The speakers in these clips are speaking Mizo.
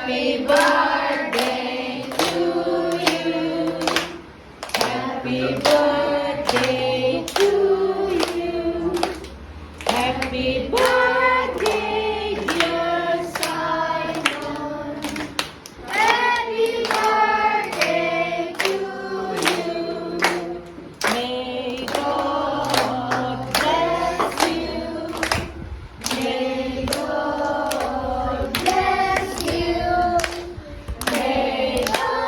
Happy birthday to you. Happy birthday to you. Happy birthday dear Simon. Happy birthday to you. May God bless you. May God bless you. May God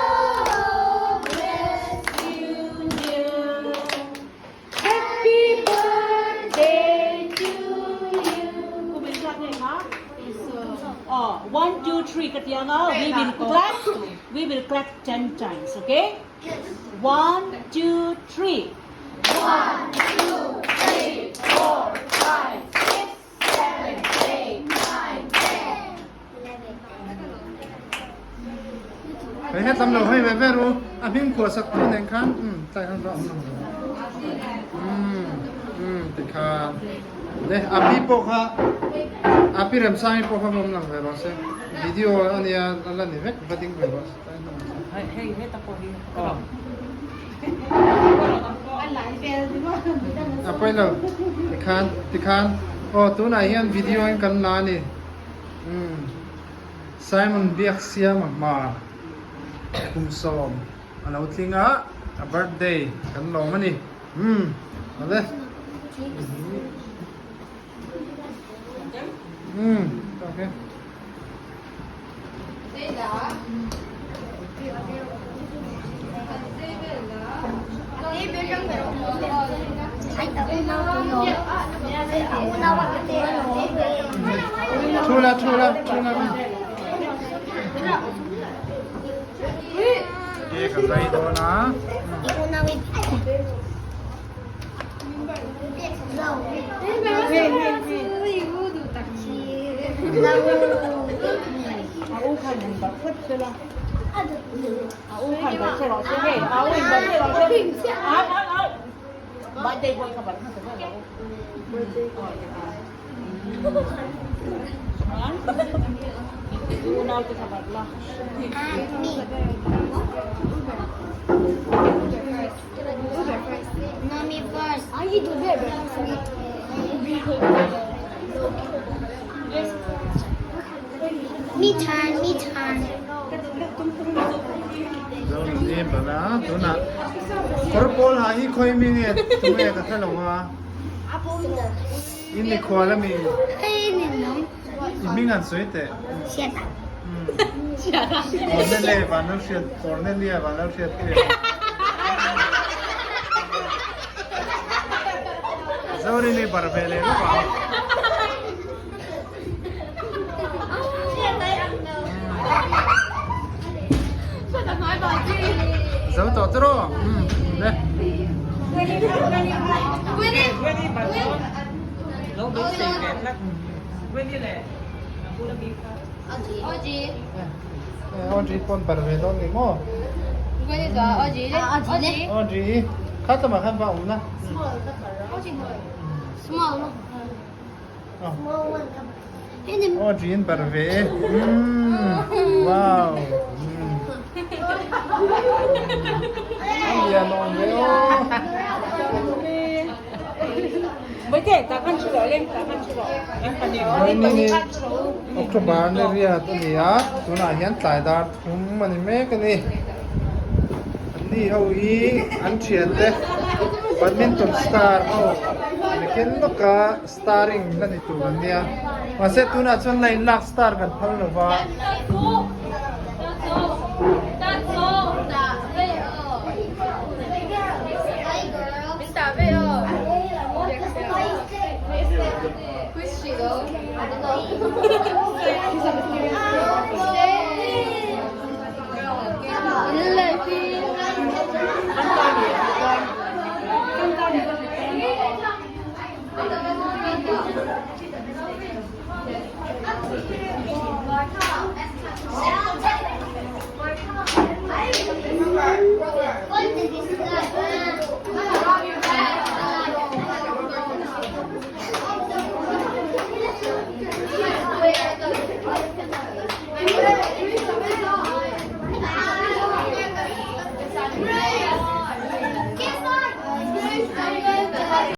bless you, dear. Happy birthday to you. Oh, one, two, three, Katianga. We will clap. We will clap 10 times, okay? One, two, three. 1, 2, 3, 4, 5, 6, 7, 8, 9, 10. Hei het lam lo hei ve ve ru a hming phuah sak tu nen khan umm tlai khan va awm lo umm umm tikhan le a pi pawh kha a pi Remsangi pawh kha va awm lang ve rawh se video ania a la ni vek va ding ve rawh se Hei hei heta pawh hi aw a pawi lo tikhan tikhan aw tunah hian video in kan la a ni umm. Simon Biaksiama hma kum sawm a lo tling a, a birthday kan lawm a ni. Umm awle. Umm okay. Thu la thu la thu la. Cake a zai dawn a. Me turn, me turn. Zo bala tunah kawr pawl ha hi khawi mi nge tunge ka hre lo a in mikhual ami i hming an sawi teh Cornelia Vanlalhriat Cornelia Vanlalhriat Zorini bar ve leh lawk ang. Zo tawh chu rawh. Le. Audrey pawn bar ve dawn ni maw? Audrey kha lamah khan va awm la. Small. Audrey in bar ve e. Wow. Lian awm ve aw. Vawiin October ni riat a ni a, tunah hian tlai dar thum a ni mek a ni. Anni ho hi an thiante badminton star ho nakin lawka starring la ni tur an nia. Mahse tunah chuan line lak star kan phal lo va.